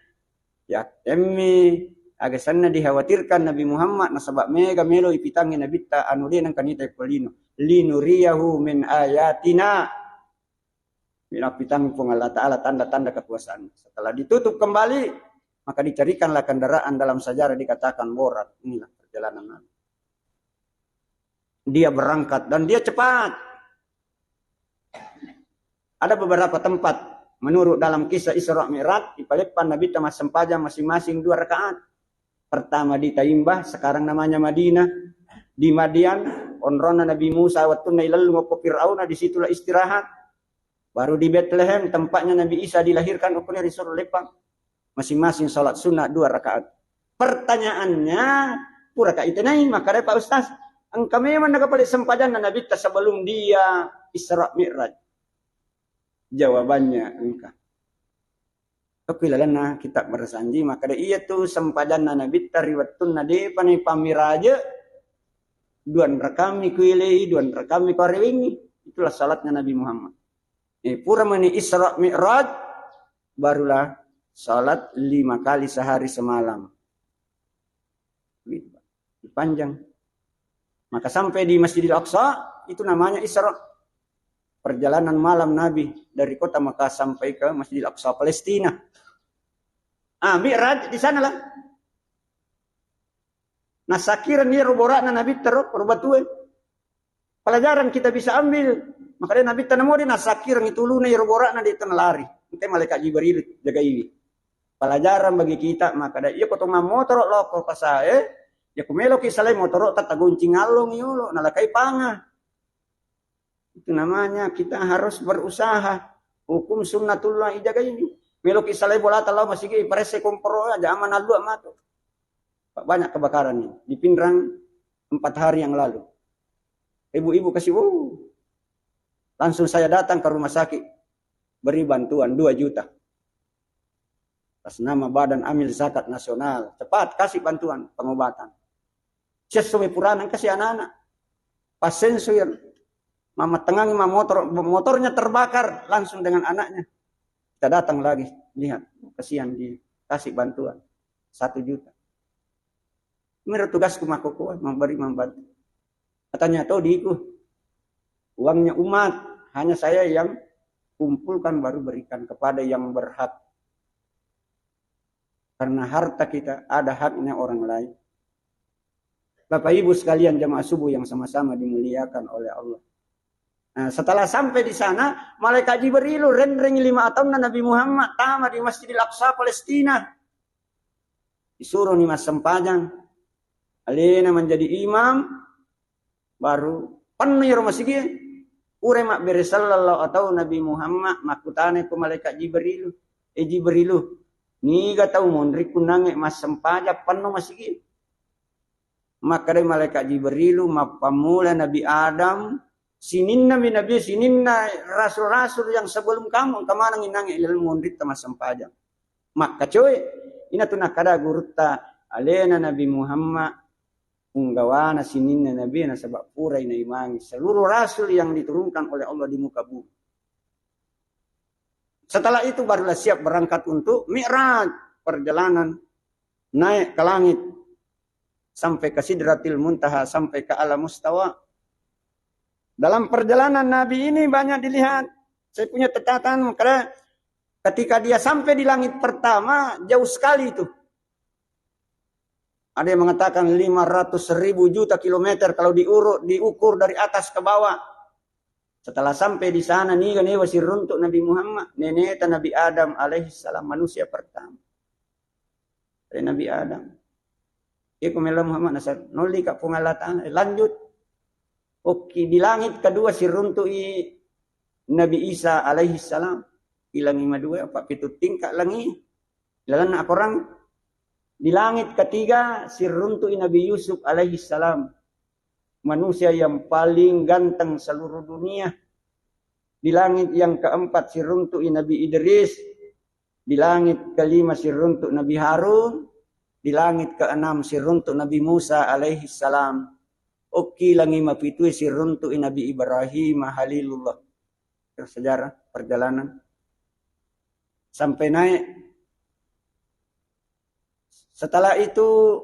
yattémmi, aga senna dikhawatirkan Nabi Muhammad, nasaba méga mélo ipitangngi Nabitta, anu dé' nengka nita ko lino. Linuriyahu min ayatina. Napitangngi Puang Allah Ta'ala tanda-tanda kekuasaan. Setelah ditutup kembali, Maka dicarikanlah kendaraan dalam sejarah dikatakan Borak. Inilah perjalanan Nabi. Dia berangkat dan dia cepat. Ada beberapa tempat menurut dalam kisah Isra Mi'raj, ipaleppa Nabitta massempajang masing-masing dua rakaat. Pertama di Taimbah, sekarang namanya Madinah. Di Madian, onronna Nabi Musa, wattunna ilellung okko Fir'auna, disitulah istirahat. Baru di Betlehem, tempatnya Nabi Isa dilahirkan, okko ni risur lepang. Masing-masing salat sunnah dua rakaat. Pertanyaannya, pura ka itenai, maka ada Pak Ustaz, engka memang nakapale sempajanna Nabitta sebelum dia Isra Mi'raj? Jawabannya engka. Tapi lalenna kitab Marasanji, maka ada iya tu sempajanna Nabitta ri wettunna depa ni pamiraje, dua rakami kuilei, dua rakami kuarewengi. Itulah salatnya Nabi Muhammad. Eh, pura meni Isra Mi'raj, barulah salat lima kali sehari semalam. Panjang. Maka sampai di Masjidil Aqsa, itu namanya Isra. Perjalanan malam Nabi dari kota Mekah sampai ke Masjidil Aqsa, Palestina. Ah, Mi'raj di sanalah. Nasakkireng iyaro bora'na Nabitta ro, ro batue. Pelajaran kita bisa ambil. Makanya Nabitta namodi nasakkireng itu uluna iyaro bora'na, de' to nalari. Engka malaikat Jibril jagaiwi. Pelajaran bagi kita, maka da iya ko to mammotoro loko pasae, ya ko meloki salai motoro tata goncing allong yolo, nalakai panga. Itu namanya kita harus berusaha. Hukum sunnatullah ijaga ini. Meloki salai bolata lao masigi, paresse komporo aja, aman alluak matu. Pak, banyak kebakaran ini di Pinrang empat hari yang lalu. Ibu-ibu kasih, wow. Langsung saya datang ke rumah sakit, beri bantuan dua juta. Atas nama Badan Amil Zakat Nasional, cepat kasih bantuan pengobatan. Siesso we purana kasih anak-anak. Pas sensuir, mamattengangi ma motor, motornya terbakar langsung dengan anaknya. Kita datang lagi, lihat, kasihan, dikasih bantuan satu juta. Miro tugasku makkokkoe, memberi, membantu. Katanya to diku, uangnya umat, hanya saya yang kumpulkan baru berikan kepada yang berhak. Karena harta kita ada haknya orang lain. Bapak Ibu sekalian jamaah subuh yang sama-sama dimuliakan oleh Allah. Nah, setelah sampai di sana, malaikat Jibrilu renreng lima ataunna Nabi Muhammad tama di Masjidil Aqsa Palestina. Disuruh ni massempajang. Alena menjadi imam, baru penno iyaro masigi. Pura mabbere sallallahu atau Nabi Muhammad, makkutana ko malaikat Jibrilu, "Eh Jibrilu, niga tau monri kunangnge massempajang penno masigi?" Makkeda malaikat Jibrilu, "Mappammula Nabi Adam, sininna mi nabi, sininna rasul-rasul yang sebelum kamu, engka maneng inangnge ilmu monritta massempajang." Makkacoe, inatu nakkada gurutta, alena Nabi Muhammad, punggawana sininna nabi, nasaba purai naimangi seluruh rasul yang diturunkan oleh Allah di muka bumi. Setelah itu barulah siap berangkat untuk Mi'raj, perjalanan naik ke langit sampai ke Sidratil Muntaha, sampai ke Alam Mustawa. Dalam perjalanan Nabi ini banyak dilihat. Saya punya catatan, karena ketika dia sampai di langit pertama, jauh sekali itu. Ada yang mengatakan lima ratus ribu juta kilometer kalau diurut, diukur dari atas ke bawah. Setelah sampai di sana, niga newa siruntuk Nabi Muhammad, neneta Nabi Adam alaihissalam, manusia pertama. Dari Nabi Adam. Iko melo Muhammad nasar, nolli ka Puang Allah Ta'ala, lanjut. Oke, di langit kedua siruntuki Nabi Isa alaihissalam. Ilangi madua, apa pitu tingkat langi. Lalanna akorang, di langit ketiga siruntuki Nabi Yusuf alaihissalam, manusia yang paling ganteng seluruh dunia. Di langit yang keempat siruntuki Nabi Idris, di langit kelima siruntuk Nabi Harun, di langit keenam siruntuk Nabi Musa alaihissalam. Okki langi mapitui siruntuki Nabi Ibrahim Halilullah. Sejarah perjalanan sampai naik. Setelah itu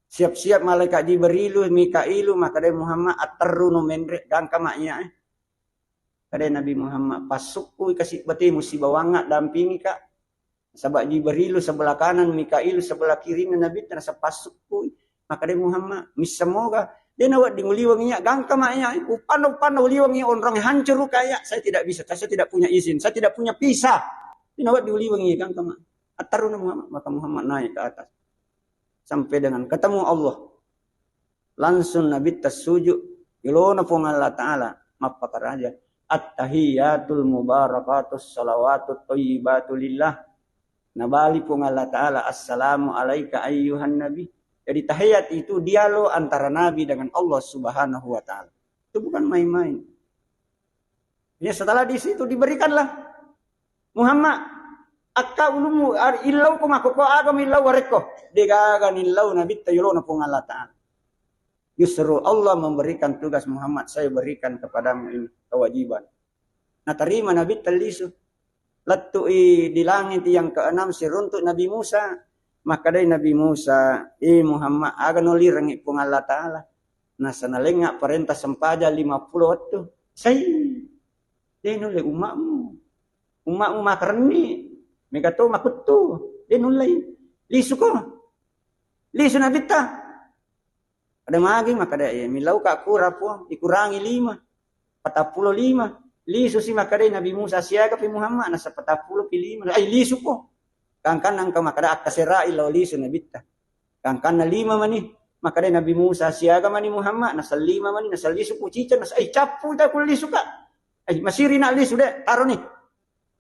siap-siap malaikat Jibrilu, Mikailu, makkeda Muhammad, atterru no menre, gangka ma iya, eh. Kada Nabi Muhammad, pasukku kasi batemu sibawangnga dampingi ka. Saba' Jibrilu sebelah kanan, Mikailu sebelah kirinna Nabitta, nasappa sukkui. Makkeda Muhammad, missa moga. De' nawedding uliweng iya, gangka ma iya. Upanna, upanna uliweng iya onrong hancur kaya. Saya tidak bisa, saya tidak punya izin, saya tidak punya visa. De' nawedding uliweng iya, gangka ma. Attaruna Muhammad, maka Muhammad naik ke atas. Sampai dengan ketemu Allah. Langsung Nabitta suju', yolona Puang Allah Ta'ala, mappakaraja. At-tahiyatul mubarakatus salawatut thayyibatu lillah. Nabali Puang Allah Ta'ala, "Assalamu alaika ayyuhan nabi." Jadi tahiyat itu dialog antara Nabi dengan Allah Subhanahu wa Ta'ala. Itu bukan main-main. Ya, setelah di situ diberikanlah, "Muhammad, akka ulummu, ar-, illau ko mako ko agama illau warekko." Degaga nillau Nabitta yolona Puang Allah Ta'ala. Justru Allah memberikan tugas, "Muhammad, saya berikan kepadamu ini kewajiban." Natarima Nabitta lisu. Lettu'i di langit yang keenam, siruntu' Nabi Musa. Makkedai Nabi Musa, "Eh Muhammad, aga nolirengngi Puang Allah Ta'ala? Nasanalengnga parenta sempajang lima puluh wettu." "Sai, de' nulle umma'mu. Umma'mu makarenni. Mega to makuttu. De' nullei. Lisuko." Lisu Nabitta. Ada magi makkeda, "Eh, millau ka kura, Puang, ikurangi lima, patappulo lima." Lisu si makkeda Nabi Musa, "Siaga pi Muhammad?" Nasa, "Patappulo pi lima." "Ai, lisu po." Kangkanna engka makkeda, "Akkaserai lao lisu Nabitta." Kangkanna lima mani, makkeda Nabi Musa, "Siaga mani Muhammad?" Nasa, "Lima mani." Nasa, "Lisu po ciceng." Nasa, "Ai, cappu ta ku lisu ka." "Ai, masiri na lisu de', taro ni."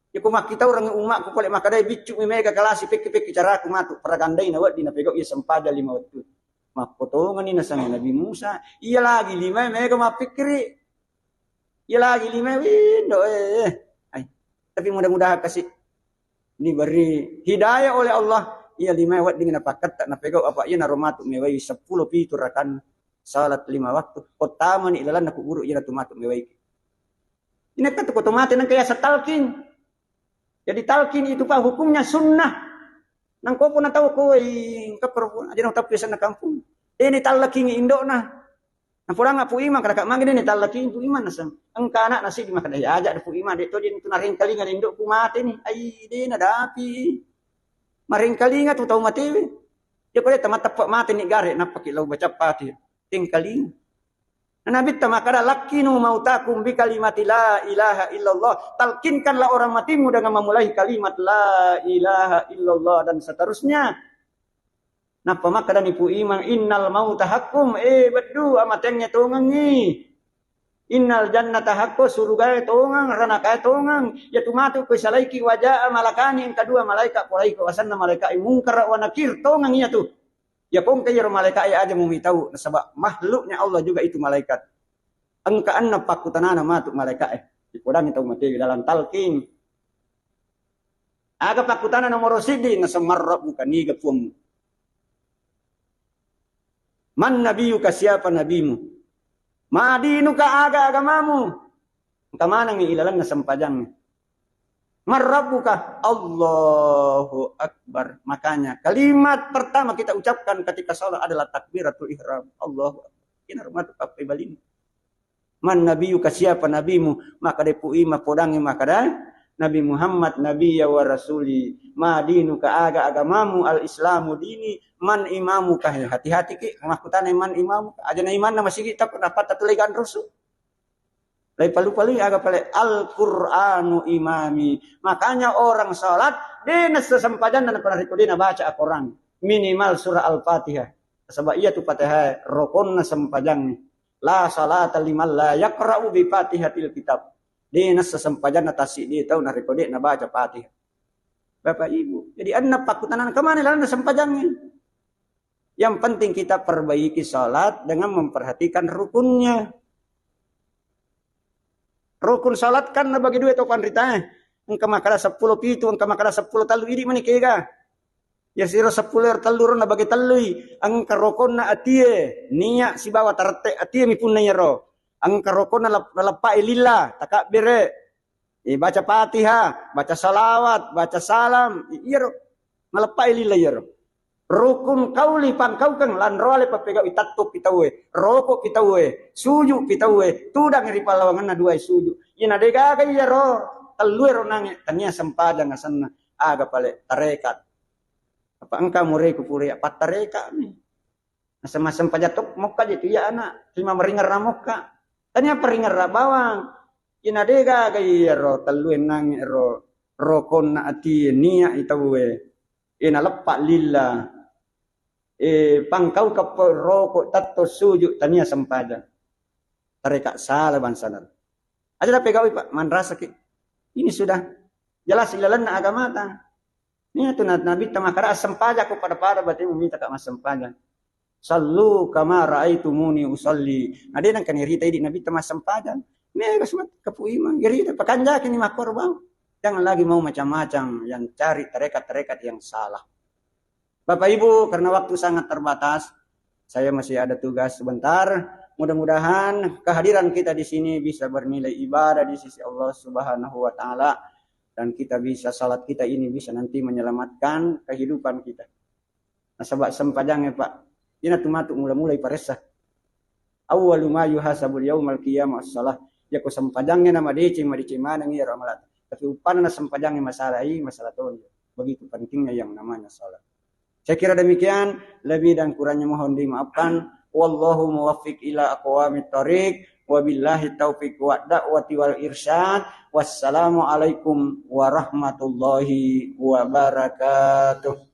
Iyako makkitaureng umma'ku pole makkedai biccu mi mega kalasi pekki-pekki caraku matu, paragandai na wedding napegau iya sempajang lima wettu. Mappotongani naseng Nabi Musa, iya lagi lima mega mappikkiri. Iya lagi lima windo, eh, eh. Ai, tapi mudah-mudahan kasi diberi hidayah oleh Allah. Iya lima wedding napakketta napegau apa iya naro matu mewai seppulo pitu rakan salat lima waktu. Kottamani ilalanna kuburu iya natu matu mewai. Inekka tu koto mate nengka yaseng talqin. Jadi talqin itu, Pak, hukumnya sunnah. Nangko pun tahu ko, ih, engka perempuan aja nang tapi sana kampung. Ini talqin indokna. Nah, pulang Pu Iman, kada magi ini talqin Pu Iman naseng. Engka anak nasi di makan, ya aja Pu Iman, dek to dia tu narengkalinga indokku mate ni. Ai, de' nadapi. Marengkalinga tu tau mate. Ya kode tamatta mate ni gare, napaki lau baca pati. Tengkalinga. Nabitta makkeda, "Lakkinu mautakum bi kalimati la ilaha illallah." Talkinkanlah orang matimu dengan memulai kalimat la ilaha illallah dan seterusnya. Nappa makkedani Pu Imang, "Innal mauta haqqum, eh, beddu, amatengnge tongengngi. Innal jannata haqqo, surugae tongeng, ranakae tongeng. Yatu matu ko isalaiki, waja'a malakani, engka dua malaika polaiko, asenna malaika Mungkar wa Nakir, tongeng iyatu." Iya kongka iyaro malaika'e aja mumitau, nasaba makhluknya Allah juga itu malaikat. Engka enneng pakkutanana matu malaika'e. Dipodangi tau mate dalam talqin. Aga pakkutana nomoro siddi, naseng, "Man rabbuka, niga puangmu? Man nabiyuka, siapa nabimu? Ma dinuka, aga agamamu?" Engka manengngi ilalenna sempajangnge. "Man rabbuka?" Allahu Akbar. Makanya kalimat pertama kita ucapkan ketika sholat adalah takbiratul ihram. Allahu Akbar. Ini rumah tu papai balin. "Man nabiyuka?" Siapa nabimu? Maka de Pu Ima podangi maka da Nabi Muhammad nabiyya wa rasuli. "Ma dinuka?" Aga agamamu? "Al Islamu dini." "Man imamuka?" Hati-hati ki, makkutana, "Man imamuka?" Aja na imanna masigi, tapi dapat tu legan rusu. Lai palu-palui aga pale, "Al-Qur'anu imami." Makanya orang salat, de nessa sempajanna narekko de nabaca Al-Qur'an. Minimal surah Al-Fatihah. Sebab iya tu Fatihah rokonna sempajangnge. La salata liman la yaqra'u bi Fatihatil kitab. De nessa sempajanna tassi de tau narekko de nabaca Fatihah. Bapak Ibu, jadi anna pakkutanana kemana lalanna sempajangnge? Yang penting kita perbaiki salat dengan memperhatikan rukunnya. Rukun salat kan nabagi dua to panritae. Engka makkada seppulo pitu, engka makkada seppulo tellu, idi mani kega. Ya siro seppulo ero tellu ro nabagi tellui. Engka rokonna atie, niat sibawa tarette atie mi punna iyaro. Engka rokonna lep-, leppai lilla, takabbere. Eh, baca Fatihah, baca salawat, baca salam, iyaro maleppai lilla iyaro. Rukun qauli, pangkaukeng, lanro ale pappegaui, tatto pi tauwe, roko pi tauwe, suju pi tauwe, tudang ri pallawangenna duae suju. Iyana degaga iyaro, tellue ro nange, tania sempajang asenna. aga pale tarekat. Apa engka mureku pura ya pattareka mi. Naseng-maseng paja tok mokka je tu ya anak, terima meringerra mokka. Tania peringerra bawang. Ina dega ga iyaro tellu ennang ro rokonna ati niat itawe. Ina leppa lilla. E pangkau kepo roko tatto suju tania sempajang. Tareka sala bangsa naro. Aja dapegawi Pak, manrasaki. Ini sudah jelas ilalenna agamata. Niatu na Nabitta makkada, "Assempajako pada-pada berarti meminta ka massempajang. Sallu kama raaitumuni usalli." Nah, de nengka nirita idi Nabitta massempajang. Mega sumat kapu imang, irita pakanjaki ni makkorbang. Jangan lagi mau macam-macam yang cari tarekat-tarekat yang salah. Bapak Ibu, karena waktu sangat terbatas, saya masih ada tugas sebentar. Mudah-mudahan kehadiran kita di sini bisa bernilai ibadah di sisi Allah Subhanahu wa Ta'ala, dan kita bisa, salat kita ini bisa nanti menyelamatkan kehidupan kita. Nasaba sempajang ya Pak, ina tu matu mula-mula iparessa. Awwalu ma yuhasabul yaumal qiyamah as-salah. Yako sempajangnge na madeceng, madeceng maneng iyaro amalat. Tapi uppanna na sempajangnge masalai, masalah toni. Begitu pentingnya yang namanya salat. Saya kira demikian, lebih dan kurangnya mohon dimaafkan. Wallahu muwaffiq ila aqwamit thariq. Wabillahi taufiq wa da'wati wal irsyad. Wassalamualaikum warahmatullahi wabarakatuh.